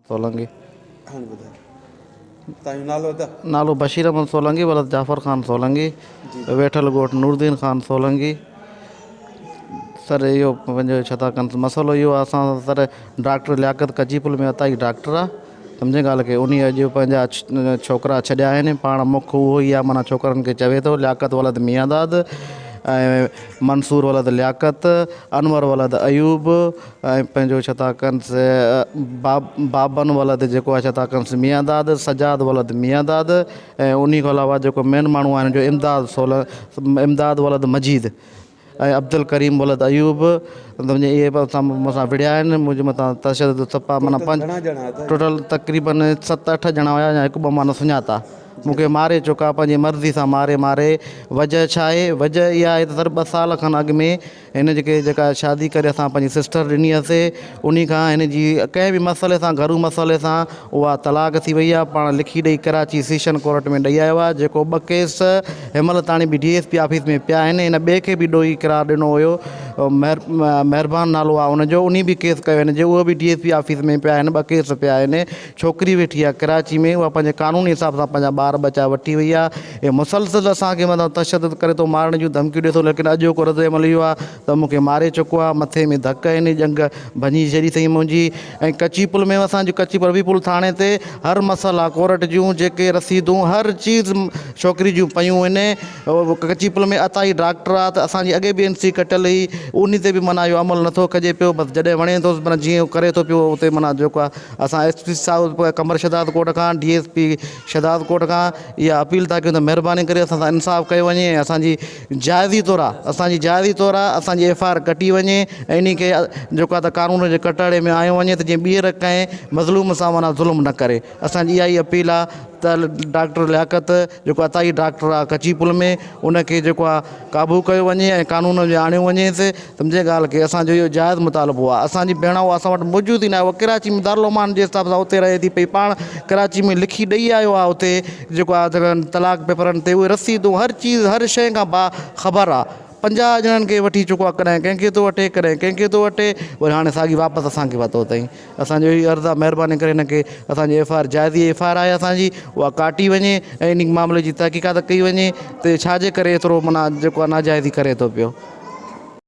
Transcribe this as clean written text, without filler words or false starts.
سولنگي. هاڻي ٻڌايو تنهنجو نالو ادا. نالو بشير احمد سولنگي ولد جعفر خان سولنگي ويٺل ڳوٺ نورالدين خان سولنگي سر اهو پنهنجو ڇا ٿا ڪن مسئلو اهو آهي اسان سر ڊاڪٽر لياقت ڪجي پل ۾ عطائي ڊاڪٽر آهي سمجهي ڳالهه کي انهي اڄ پنهنجا ڇوڪرا ڇڏيا آهن پاڻ مک اهو ئي آهي معنيٰ ڇوڪرن کي چوي ٿو لياقت ولد ميانداد ۽ منصور ولد لياقت انور ولد ايوب ۽ پنهنجو ڇا ٿا ڪنس بابن ولد جيڪو آهي ڇا ٿا ڪنس ميان داد سجاد ولد ميان داد ۽ انهي کان علاوه جيڪو مين ماڻهو آهي هن جو امداد سول امداد ولد مجيد ۽ عبدالڪريم ولد ايوب سمجهه اهي به اسان مون سان وڙهيا آهن منهنجي مٿان تشدد صفا معنيٰ پنج ٽوٽل تقريبن ست اٺ ڄڻا هيا يا هڪ ٻه مان نه سڃاتا مون کي ماري چڪا پنهنجي مرضي سان ماري ماري وجهه ڇا آهي وجهه اها آهي ته سر ٻه سال کن اڳ ۾ هن جيڪي جيڪا شادي ڪري اسان پنهنجي سسٽر ڏني هئسي انهي کان هن جي ڪنهن به مسئلي سان گهرو مسئلي سان اها طلاق ٿي وئي آهي پاڻ لکي ڏئي ڪراچي سيشن ڪورٽ ۾ ڏئي آيو آهي جيڪو ٻه ڪيس هن مهل تاڻي به ڊي ايس پي آفيس ۾ پيا آهن هن ٻئي کي به ڏوهي قرار ڏنو هيو مهربان نالو آهي ان جو انهي به ڪيس ڪيو هن جي اهو به ڊي ايس پي آفيس ۾ پيا آهن ٻه ڪيس پيا آهن ڇوڪري ويٺي آهي ڪراچي ۾ اها پنهنجي قانوني حساب سان پنهنجا ٻار ٻچا وٺي وئي آهي هي مسلسل اسان کي مطلب تشدد ڪري ٿو مارڻ جون ڌمڪيون ڏي ٿو ليڪن اڄوڪو رد عمل اهو آهي ته مون کي ماري چڪو آهي مٿي ۾ ڌڪ آهن ڄنگهه ڀڃي ڇڏي اٿئي منهنجي ۽ ڪچي پل ۾ اسان جو ڪچي پل پل ٿاڻي تي هر مسئلا ڪورٽ جون جيڪي رسيدون هر چيز ڇوڪري جون پيون آهن ڪچي پل ۾ عطائي ڊاڪٽر آهي ته اسان جي اڳي به اين سي ڪٽيل هئي انهي تي به معنيٰ اهو عمل نٿو ڪجي پيو بس جڏهن وڻي ٿو معنيٰ جيئن ڪري ٿو پيو اتي معنيٰ جيڪو آهي اسان ايس پي صاحب قمر شهداد ڪوٽ کان ڊي ايس پي شهداد ڪوٽ کان اها اپيل ٿا ڪيون ته مهرباني ڪري اسان سان انصاف ڪيو وڃي ۽ اسان جي جائزي طور آ اسان جي جائزي طور آ اسان جي ايف I R ڪٽي وڃي ۽ انهي کي جيڪو آ ته قانون جي ڪٽهڙي ۾ آيو وڃي ته جيئن ٻيهر ڪنهن مظلوم سان معنيٰ ظلم نه ڪري اسان جي اها ئي اپيل آ ته ڊاڪٽر لياقت جيڪو عطائي ڊاڪٽر آ ڪچي پل ۾ ان کي جيڪو آ قابو ڪيو وڃي ۽ قانون ۾ آڻيو وڃيس سمجهي ڳالهه کي اسان جو اهو جائز مطالبو آ اسان جي ڀيڻ اها اسان وٽ موجود ئي ناهي اها ڪراچي ۾ دارالامان جي حساب سان اتي رهي ٿي پئي پاڻ ڪراچي ۾ لکي ڏئي آيو آ اتي جيڪو آ طلاق پيپرن تي اهي رسيدون هر چيز هر شيء کان با خبر آ 50 ڄڻن کي وٺي چڪو آ ڪڏهن ڪنهن کي ٿو وٺي ڪڏهن ڪنهن کي ٿو وٺي وري هاڻي ساڳي واپس اسان کي ورتو اٿئي اسان جو اهو عرض آ مهرباني ڪري هن کي اسان جي ايف I R جائزي ايف I R آهي اسان جي اها ڪاٽي وڃي ۽ ان معاملي جي تحقيقات ڪئي وڃي ته ڇا جي ڪري ايترو معنيٰ جيڪو آ ناجائزي ڪري ٿو پيو.